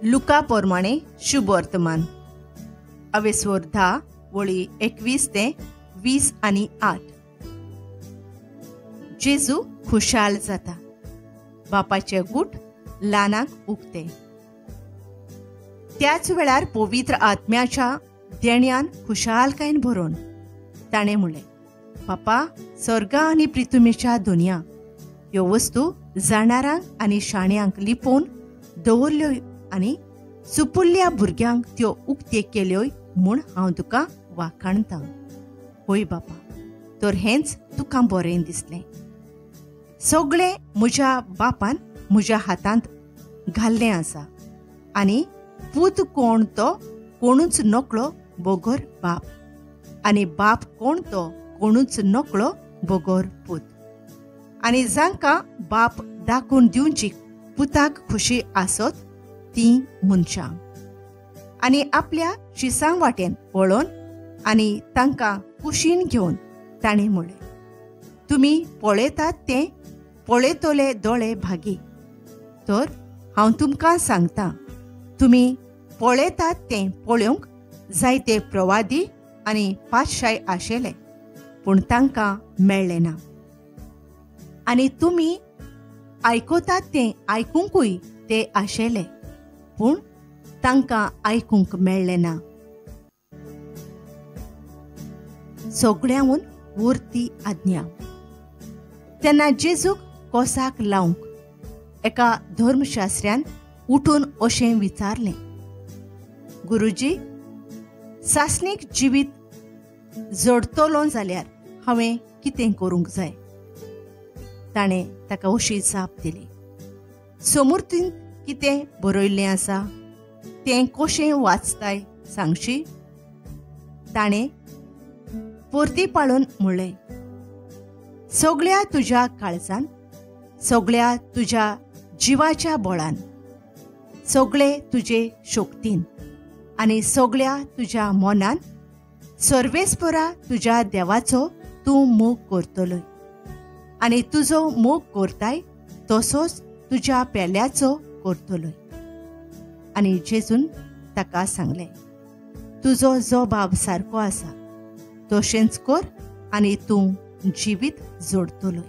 लुका प्रमाणे शुभवर्तमान अवेस्वर 10 वळी 21 ते 20 आनी 8. जेजू खुशाल जाता, बापाचे गूट ल्हानांक उक्ते. त्याच वेळार पवित्र आत्म्याच्या देण्यान खुशालकायेन भरून ताणें म्हणलें, बापा, स्वर्गा आनी पृथ्वीच्या दुनिया ह्यो वस्तू जाणारांक आनी शाण्यांक लिपोवन दवरल्यो आनी सुपुल्ल्या भुरग्यांक त्यो उक्त्यो केल्योय म्हूण हांव तुका वाखाणतां. होय बापा, तर हेंच तुका बरें दिसलें. सगळें म्हज्या बापान म्हज्या हातांत घाल्लें आसा आनी पूत कोण तो कोणूच नकळो बगर बाप, आनी बाप कोण तो कोणूच नकळो बगर पूत, आनी जांकां बाप दाखोवन दिवची पुताक खुशी आसत तीं मनशां. आनी आपल्या शिसां वाटेन वळोवन आनी तांकां कुशीन घेवन ताणें म्हणलें, तुमी पळयतात तें पळयतले दोळे भागी. तर हांव तुमकां सांगता, तुमी पळयतात तें पळोवंक जायते प्रवादी आनी पातशाय आशिल्ले, पूण तांकां मेळ्ळें ना. आनी तुमी आयकतात तें आयकुंकूय ते आशिल्ले, पूण तांकां आयकूंक मेळ्ळें ना. सगळ्यांहून वर्ती आज्ञा. तेन्ना जेजूक कोसाक लावंक एका धर्मशास्त्र्यान उठून अशें विचारलें, गुरुजी, सासणीक जिवीत जोडतलो जाल्यार हांवें कितें करूंक जाय? ताणें ताका अशी जाप दिली, समूर्तींत कितें बरयल्लें आसा तें कशें वाचताय सांगशी? ताणें परती पाळून म्हणलें, सगळ्या तुज्या काळजान, सगळ्या तुज्या जिवाच्या बळान, सगळे तुजे शक्तीन आनी सगळ्या तुज्या मनान सर्वेस्परा तुज्या देवाचो तूं मोग करतलोय, आनी तुजो मोग करताय तसोच तुज्या पेल्याचो करतलोय. आनी जेजून ताका सांगलें, तुजो जबाब सारको आसा, तशेंच कर आनी तूं जिवीत जोडतलोय.